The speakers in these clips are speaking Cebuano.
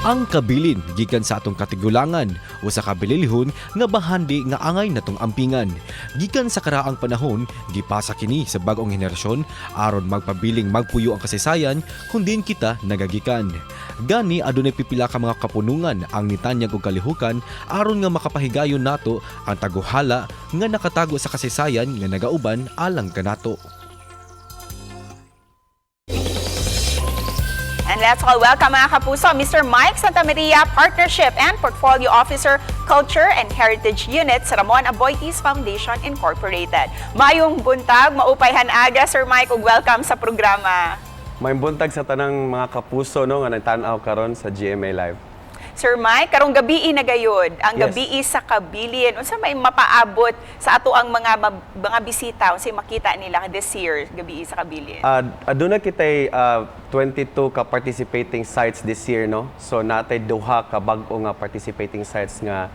Ang kabilin gikan sa atong katigulangan, usa ka bililhon nga bahandi nga angay natong ampingan. Gikan sa karaang panahon, gipasa kini sa bag-ong henerasyon aron magpabiling magpuyo ang kasaysayan kung diin kita nagagikan. Gani adunay pipila ka mga kapunungan ang nitanyag og kalihukan aron nga makapahigayon nato ang taguhala nga nakatago sa kasaysayan nga nagauban alang kanato. And let's all welcome, mga kapuso, Mr. Mike Santamaria, Partnership and Portfolio Officer, Culture and Heritage Unit sa Ramon Aboitiz Foundation Incorporated. Maayong buntag, maupay han-aga, Sir Mike, ug welcome sa programa. Maayong buntag sa tanang mga kapuso, no, nga nagtan-aw karon sa GMA Live. Sir Mike, karong gabii na gayud, ang Gabii sa Kabilin. Unsa may mapaabot sa ato ang mga bisita, unsay makita nila this year, Gabii sa Kabilin? Aduna kitay 22 ka participating sites this year, no. So natay duha ka bag-o nga participating sites nga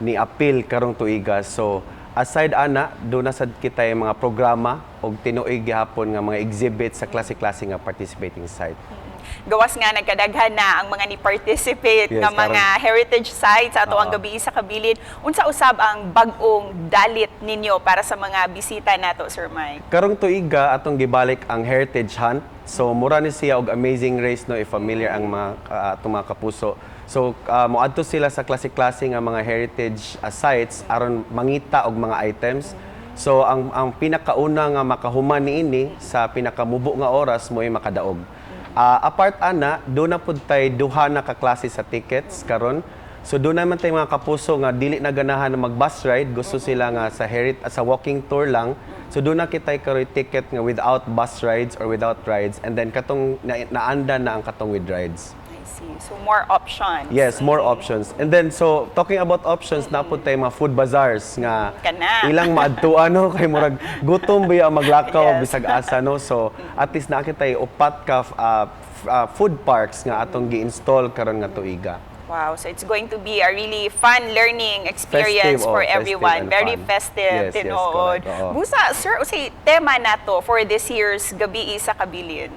ni apil karong tuiga. So aside ana, duna sad kitay mga programa og tinuig gihapon nga mga exhibits sa klase-klase nga participating site. Gawas nga nagkadaghan na ang mga ni-participate nga mga heritage sites ato ang Gabii sa Kabilin. Unsa usab ang bag-ong dalit ninyo para sa mga bisita nato, Sir Mike? Karong tuiga, atong gibalik ang Heritage Hunt. So mura ni siya og Amazing Race, no, if familiar ang mga atong mga kapuso. So moadto sila sa klase-klase nga mga heritage sites aron mangita og mga items. So ang pinakauna nga makahuman niini sa pinakamubo nga oras mo'y makadaog. Apart ana, duna pud tay duha na ka klase sa tickets karon. So duna man tay mga kapuso nga dili na ganahan na mag-bus ride, gusto sila nga sa walking tour lang. So duna kitay karoy ticket nga without bus rides or without rides, and then katong naanda na ang katong with rides. I see. So more options. Yes, more options. And then so talking about options, naa pud tay mga food bazaars nga Kana. Ilang maadtuan, no, kay murag gutom biya maglakaw bisag asa, no. So at least naa kitay upat ka food parks nga atong gi-install karon nga tuiga. Wow, so it's going to be a really fun learning experience Festive, oh, for festive everyone. and Very fun. festive, Yes, tinuod. correct, oo. Busa, sir, unsay tema nato for this year's Gabii sa Kabilin?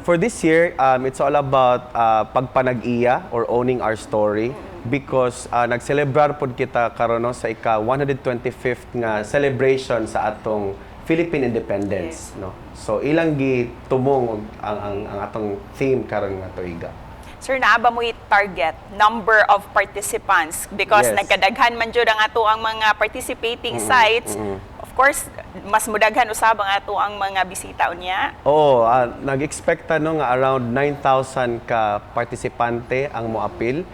For this year, it's all about pagpanag-iya or owning our story because nagselebrar pod kita karon, no, sa ika 125th nga celebration sa atong Philippine independence, no. So ilang gitumong og ang atong theme karon nga tuiga. Sir, naa ba mo'y target number of participants? Because nagkadaghan man jud ang ato ang mga participating sites. Of course, mas mudaghan usab ang ato ang mga bisita unya. Oo, nag-expect ta, no, nga around 9,000 ka partisipante ang moapil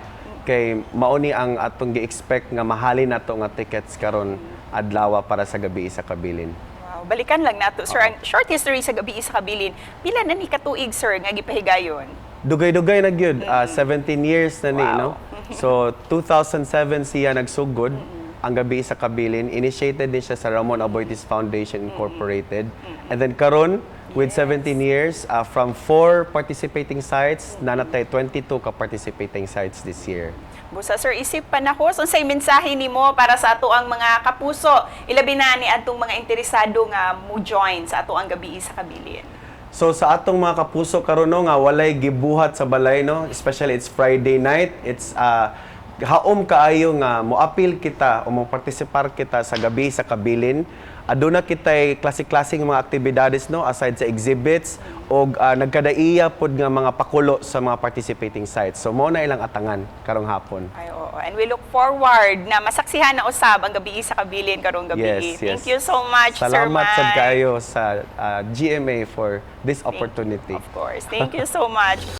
kay mao ni ang atong gi-expect nga mahalin nato nga tickets karon adlaw para sa Gabii sa Kabilin. Wow, balikan lang nato, sir, ang short history sa Gabii sa Kabilin. Pila na ni katuig, sir, nga gipahigayon? Dugay-dugay na gyud, 17 years na ni, no. So 2007 siya nagsugod ang Gabii sa Kabilin. Initiated din siya sa Ramon Aboitiz Foundation Incorporated. And then karon with 17 years, from four participating sites, naa na tay 22 ka participating sites this year. Busa, sir, isip panahos, unsay mensahe nimo para sa ato ang mga kapuso, ilabi na ni atong mga interesado nga mo join sa ato ang Gabii sa Kabilin? So sa atong mga kapuso karon, no, nga walay gibuhat sa balay, no, especially it's Friday night, it's haom kaayo nga moapil kita o mo partisipar kita sa Gabii sa Kabilin. Aduna kitay klase-klaseng mga aktibidades, no, aside sa exhibits og nagkadaiya pod nga mga pakulo sa mga participating sites. So mao na ilang atangan karong hapon. Ay, oo. And we look forward na masaksihan na usab ang Gabii sa Kabilin karong gabi. Yes. Thank you so much, Sir Salamat sad Mike. kaayo sa GMA for this opportunity. Of course. Thank you so much.